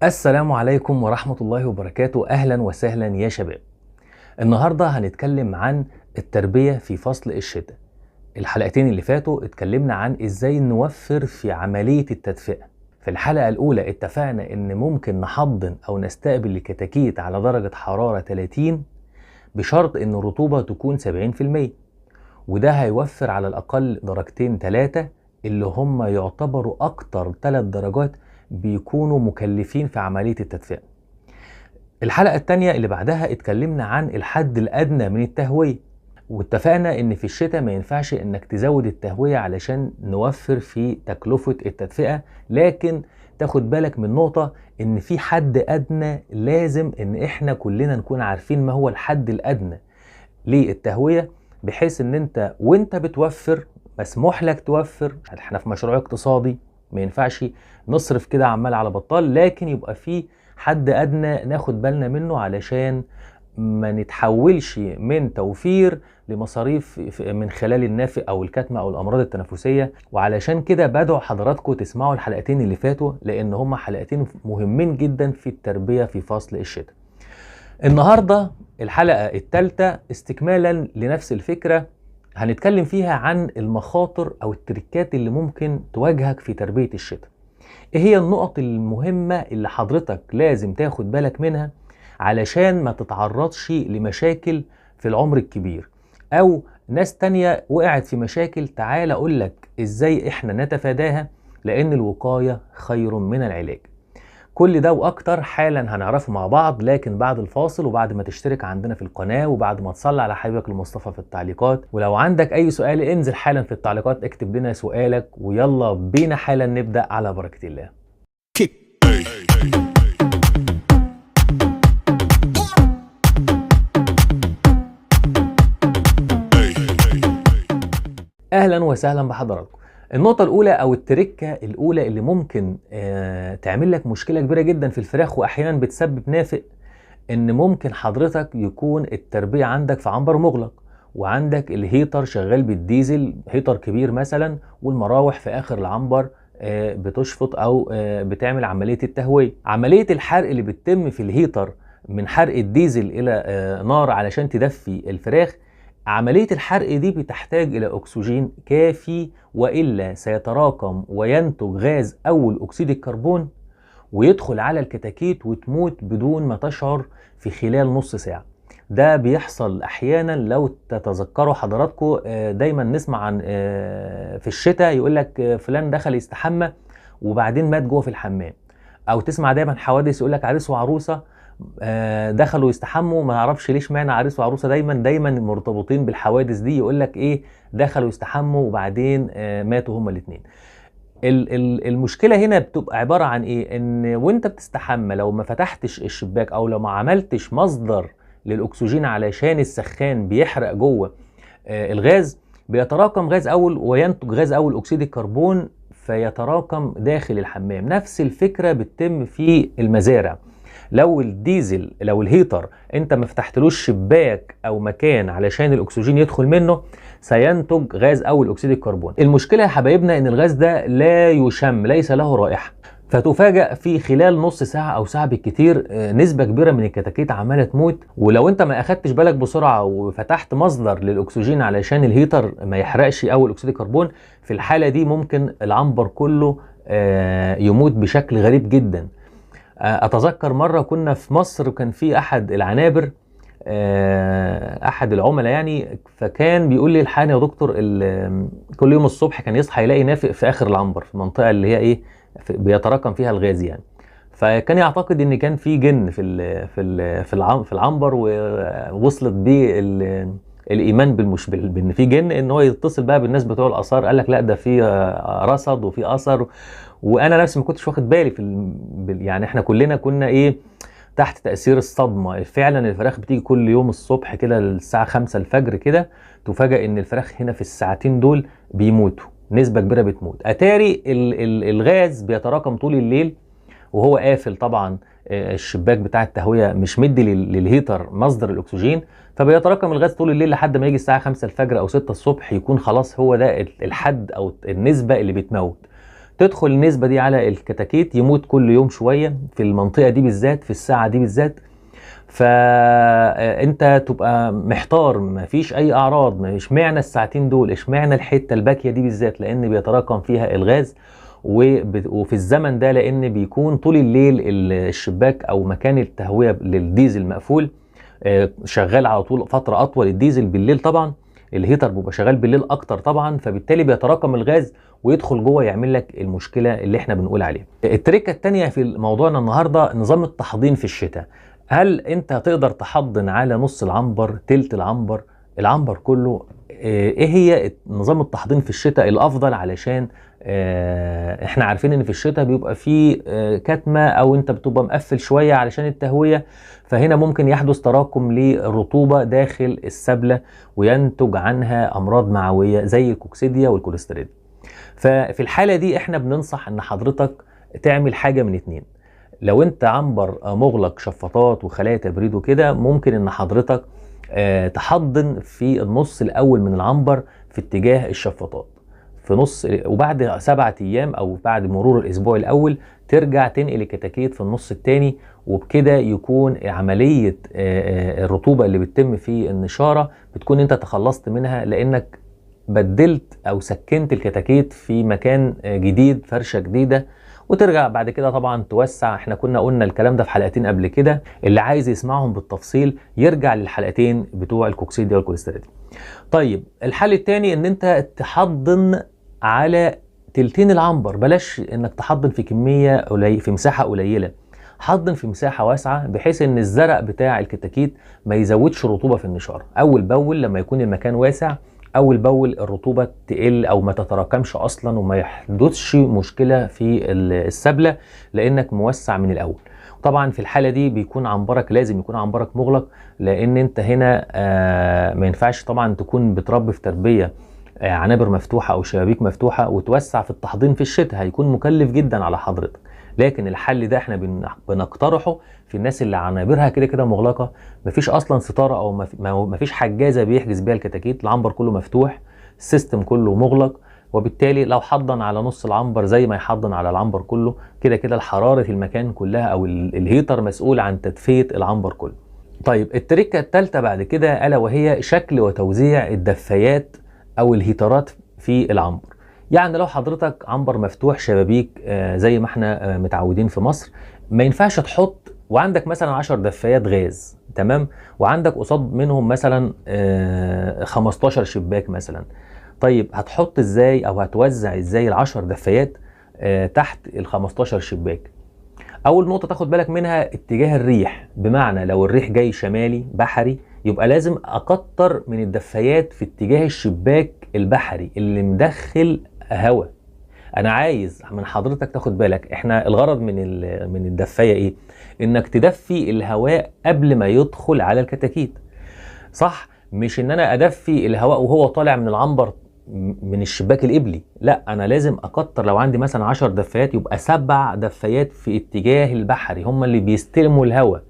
السلام عليكم ورحمة الله وبركاته. أهلا وسهلا يا شباب. النهاردة هنتكلم عن التربية في فصل الشتاء. الحلقتين اللي فاتوا اتكلمنا عن ازاي نوفر في عملية التدفئة. في الحلقة الأولى اتفقنا ان ممكن نحضن او نستقبل الكتاكيت على درجة حرارة 30 بشرط ان الرطوبة تكون 70%، وده هيوفر على الأقل درجتين 3 اللي هم يعتبروا أكتر 3 درجات بيكونوا مكلفين في عملية التدفئة. الحلقة التانية اللي بعدها اتكلمنا عن الحد الأدنى من التهوية، واتفقنا ان في الشتاء ما ينفعش انك تزود التهوية علشان نوفر في تكلفة التدفئة، لكن تاخد بالك من نقطة ان في حد أدنى لازم ان احنا كلنا نكون عارفين ما هو الحد الأدنى للتهوية، بحيث ان انت وانت بتوفر مسموح لك توفر. احنا في مشروع اقتصادي ما ينفعش نصرف كده عمال على بطال، لكن يبقى في حد أدنى ناخد بالنا منه علشان ما نتحولش من توفير لمصاريف من خلال النافق أو الكتمة أو الأمراض التنفسية. وعلشان كده بدعو حضراتكم تسمعوا الحلقتين اللي فاتوا، لأن هما حلقتين مهمين جدا في التربية في فصل الشتاء. النهاردة الحلقة الثالثة استكمالا لنفس الفكرة، هنتكلم فيها عن المخاطر أو التركات اللي ممكن تواجهك في تربية الشتاء. إيه هي النقط المهمة اللي حضرتك لازم تاخد بالك منها علشان ما تتعرضش لمشاكل في العمر الكبير أو ناس تانية وقعت في مشاكل؟ تعال أقولك إزاي إحنا نتفاداها، لأن الوقاية خير من العلاج. كل ده وأكتر حالا هنعرفه مع بعض، لكن بعد الفاصل وبعد ما تشترك عندنا في القناة وبعد ما تصلي على حبيبك المصطفى في التعليقات. ولو عندك أي سؤال انزل حالا في التعليقات اكتب لنا سؤالك، ويلا بينا حالا نبدأ على بركة الله. أهلا وسهلا بحضراتكم. النقطة الأولى أو التركة الأولى اللي ممكن تعمل لك مشكلة كبيرة جدا في الفراخ وأحيانا بتسبب نافق، إن ممكن حضرتك يكون التربية عندك في عنبر مغلق وعندك ال heater شغال بالديزل، heater كبير مثلا، والمراوح في آخر العنبر بتشفط أو بتعمل عملية التهوية. عملية الحرق اللي بتتم في ال heater من حرق الديزل إلى نار علشان تدفي الفراخ، عملية الحرق دي بتحتاج إلى أكسجين كافي، وإلا سيتراكم وينتج غاز أول أكسيد الكربون ويدخل على الكتاكيت وتموت بدون ما تشعر في خلال نص ساعة. ده بيحصل أحيانا، لو تتذكروا حضراتكم دايما نسمع عن في الشتاء يقولك فلان دخل يستحمى وبعدين مات جوه في الحمام، أو تسمع دايما حوادث يقولك عريس وعروسة دخلوا يستحموا، ما اعرفش ليش معنى عريس وعروسه دايما مرتبطين بالحوادث دي، يقول لك ايه دخلوا يستحموا وبعدين ماتوا هما الاثنين. المشكلة هنا بتبقى عبارة عن ايه؟ ان وانت بتستحمى لو ما فتحتش الشباك او لو ما عملتش مصدر للاكسجين علشان السخان بيحرق جوه الغاز، بيتراكم غاز اول وينتج غاز اول اكسيد الكربون فيتراكم داخل الحمام. نفس الفكرة بتتم في المزارع، لو الديزل لو ال heater انت ما فتحتلوش شباك او مكان علشان الاكسجين يدخل منه سينتج غاز اول اكسيد الكربون. المشكلة يا حبايبنا ان الغاز ده لا يشم، ليس له رائحة، فتفاجأ في خلال نص ساعة او ساعة بالكتير نسبه كبيرة من الكتاكيت عماله تموت. ولو انت ما اخدتش بالك بسرعة وفتحت مصدر للاكسجين علشان ال heater ما يحرقش اول اكسيد الكربون، في الحالة دي ممكن العنبر كله يموت بشكل غريب جدا. اتذكر مرة كنا في مصر وكان في احد العنابر، احد العملاء يعني، فكان بيقول لي الحقني يا دكتور، كل يوم الصبح كان يصحى يلاقي نافق في اخر العنبر في المنطقة اللي هي ايه بيتراكم فيها الغاز يعني. فكان يعتقد ان كان في جن في العنبر، ووصلت بيه الايمان بان في جن، ان هو يتصل بقى بالناس بتوع الاثار، قال لك لا ده في رصد وفي اثر. وانا نفسي ما كنتش واخد بالي يعني احنا كلنا كنا ايه تحت تاثير الصدمة. فعلا الفراخ بتيجي كل يوم الصبح كده الساعة 5 الفجر كده، تفاجئ ان الفراخ هنا في الساعتين دول بيموتوا، نسبه كبيرة بتموت. اتاري الغاز بيتراكم طول الليل وهو قافل طبعا الشباك بتاع التهويه، مش مدي للهيتر مصدر الاكسجين، فبيتراكم الغاز طول الليل لحد ما يجي الساعة 5 الفجر او 6 الصبح يكون خلاص هو ده الحد او النسبة اللي بتموت. تدخل النسبة دي على الكتاكيت يموت كل يوم شوية في المنطقة دي بالذات، في الساعة دي بالذات. فانت تبقى محتار، مفيش اي اعراض، اشمعنى الساعتين دول، اشمعنى الحتة الباكيه دي بالذات، لان بيتراكم فيها الغاز وفي الزمن ده، لان بيكون طول الليل الشباك او مكان التهويه للديزل مقفول، شغال على طول فترة اطول الديزل بالليل طبعا، ال heater بيبقى شغال بالليل اكتر طبعا، فبالتالي بيتراكم الغاز ويدخل جوه يعمل لك المشكلة اللي احنا بنقول عليها. التركة الثانية في موضوعنا النهارده نظام التحضين في الشتاء. هل انت تقدر تحضن على نص العنبر، تلت العنبر، العنبر كله؟ ايه هي نظام التحضين في الشتاء الافضل؟ علشان احنا عارفين ان في الشتاء بيبقى فيه كتمه، او انت بتبقى مقفل شوية علشان التهويه، فهنا ممكن يحدث تراكم للرطوبه داخل السبله وينتج عنها امراض معويه زي الكوكسيديا والكوليستريد. ففي الحالة دي احنا بننصح ان حضرتك تعمل حاجة من اتنين. لو انت عنبر مغلق شفاطات وخلايا تبريد وكده، ممكن ان حضرتك تحضن في النص الاول من العنبر في اتجاه الشفاطات في نص، وبعد 7 ايام او بعد مرور الاسبوع الاول ترجع تنقل الكتاكيت في النص الثاني، وبكده يكون عملية الرطوبة اللي بتتم في النشاره بتكون انت تخلصت منها، لانك بدلت او سكنت الكتاكيت في مكان جديد، فرشه جديدة، وترجع بعد كده طبعا توسع. احنا كنا قلنا الكلام ده في حلقتين قبل كده، اللي عايز يسمعهم بالتفصيل يرجع للحلقتين بتوع الكوكسيديا والكوليستريد. طيب الحل الثاني ان انت تحضن على تلتين العنبر، بلاش انك تحضن في كمية قليله، في مساحة قليله، حضن في مساحة واسعة بحيث ان الزرق بتاع الكتاكيت ما يزودش رطوبة في النشار. اول باول لما يكون المكان واسع، اول باول الرطوبة تقل او ما تتراكمش اصلا وما يحدثش مشكلة في السبله، لانك موسع من الاول. طبعا في الحالة دي بيكون عنبرك، لازم يكون عنبرك مغلق، لان انت هنا ما ينفعش طبعا تكون بتربي في تربيه عنابر مفتوحة او شبابيك مفتوحة وتوسع في التحضين في الشتاء، هيكون مكلف جدا على حضرتك. لكن الحل ده احنا بنقترحه في الناس اللي عنابرها كده كده مغلقة، مفيش اصلا ستارة او مفيش حجازه بيحجز بيها الكتاكيت، العنبر كله مفتوح، ال system كله مغلق، وبالتالي لو حضن على نص العنبر زي ما يحضن على العنبر كله، كده كده حرارة المكان كلها او ال heater مسؤول عن تدفئه العنبر كله. طيب التركة الثالثة بعد كده الا وهي شكل وتوزيع الدفايات او الهيترات في العنبر. يعني لو حضرتك عنبر مفتوح شبابيك زي ما احنا متعودين في مصر، ما ينفعش تحط وعندك مثلا 10 دفايات غاز، تمام، وعندك قصاد منهم مثلا 15 شباك مثلا. طيب هتحط ازاي او هتوزع ازاي ال10 دفايات تحت ال15 شباك؟ اول نقطة تاخد بالك منها اتجاه الريح، بمعنى لو الريح جاي شمالي بحري يبقى لازم اكتر من الدفايات في اتجاه الشباك البحري اللي مدخل هواء. انا عايز من حضرتك تاخد بالك، احنا الغرض من الدفايه ايه؟ انك تدفي الهواء قبل ما يدخل على الكتاكيت، صح؟ مش ان انا ادفي الهواء وهو طالع من العنبر من الشباك القبلي، لا، انا لازم اكتر. لو عندي مثلا 10 دفايات يبقى 7 دفايات في اتجاه البحري، هم اللي بيستلموا الهواء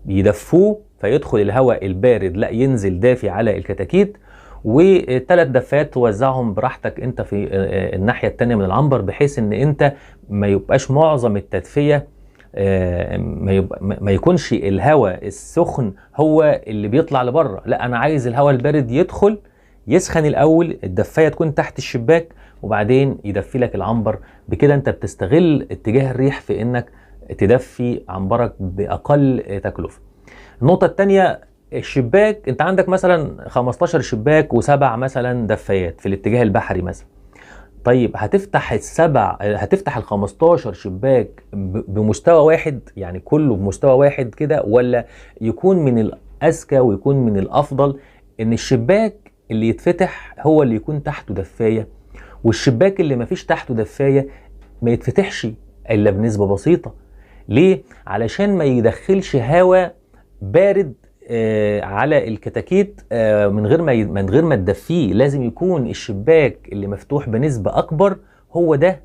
يدفوه فيدخل الهواء البارد، لا ينزل دافي على الكتاكيت، وثلاث دفايات توزعهم براحتك انت في الناحية الثانية من العنبر، بحيث ان انت ما يبقاش معظم التدفئه، ما يكونش الهواء السخن هو اللي بيطلع لبره، لا انا عايز الهواء البارد يدخل يسخن الاول، الدفايه تكون تحت الشباك وبعدين يدفي لك العنبر. بكده انت بتستغل اتجاه الريح في انك تدفي عنبرك باقل تكلفة. النقطة الثانية الشباك، انت عندك مثلا 15 شباك وسبع مثلا دفايات في الاتجاه البحري مثلا. طيب هتفتح السبع، هتفتح ال 15 شباك بمستوى واحد، يعني كله بمستوى واحد كده، ولا يكون من الاذكى ويكون من الافضل ان الشباك اللي يتفتح هو اللي يكون تحته دفايه، والشباك اللي مفيش تحته دفايه ما يتفتحش الا بنسبة بسيطة. ليه؟ علشان ما يدخلش هواء بارد على الكتاكيت من غير ما تدفيه. لازم يكون الشباك اللي مفتوح بنسبة اكبر هو ده،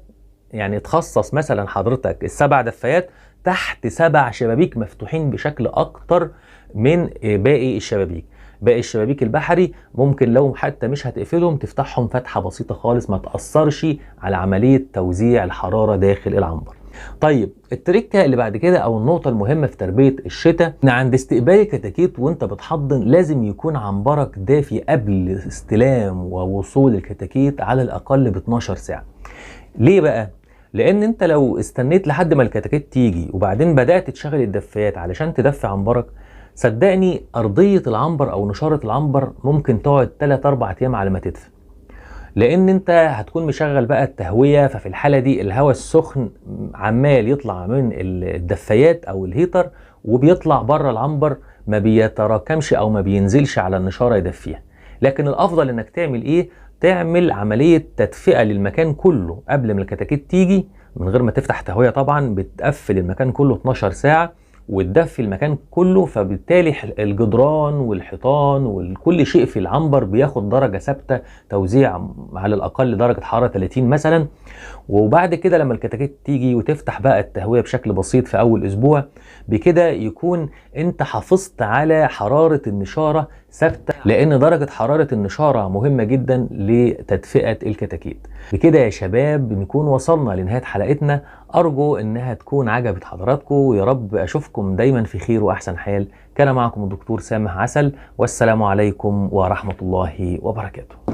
يعني تخصص مثلا حضرتك السبع دفايات تحت 7 شبابيك مفتوحين بشكل اكتر من باقي الشبابيك. باقي الشبابيك البحري ممكن لو حتى مش هتقفلهم تفتحهم فتحة بسيطة خالص، ما تأثرش على عملية توزيع الحرارة داخل العنبر. طيب التركة اللي بعد كده او النقطة المهمة في تربية الشتاء، ان عند استقبال الكتاكيت وانت بتحضن لازم يكون عنبرك دافي قبل استلام ووصول الكتاكيت على الاقل ب 12 ساعة. ليه بقى؟ لان انت لو استنيت لحد ما الكتاكيت تيجي وبعدين بدأت تشغل الدفايات علشان تدفي عنبرك، صدقني ارضية العنبر او نشارة العنبر ممكن تقعد 3-4 ايام على ما تدفى، لان انت هتكون مشغل بقى التهوية، ففي الحالة دي الهواء السخن عمال يطلع من الدفايات او ال heater وبيطلع بره العنبر، ما بيتراكمش او ما بينزلش على النشارة يدفيها. لكن الافضل انك تعمل ايه؟ تعمل عملية تدفئة للمكان كله قبل ما الكتاكيت تيجي، من غير ما تفتح تهوية طبعا، بتقفل المكان كله 12 ساعة وتدفي المكان كله، فبالتالي الجدران والحيطان وكل شيء في العنبر بياخد درجة ثابتة، توزيع على الأقل درجة حرارة 30 مثلا. وبعد كده لما الكتاكيت تيجي وتفتح بقى التهوية بشكل بسيط في أول أسبوع، بكده يكون أنت حافظت على حرارة النشارة ثابتة، لأن درجة حرارة النشارة مهمة جدا لتدفئة الكتاكيت. بكده يا شباب نكون وصلنا لنهاية حلقتنا، أرجو إنها تكون عجبت حضراتكم، ويا رب أشوفكم دايما في خير وأحسن حال. كان معكم الدكتور سامح عسل، والسلام عليكم ورحمة الله وبركاته.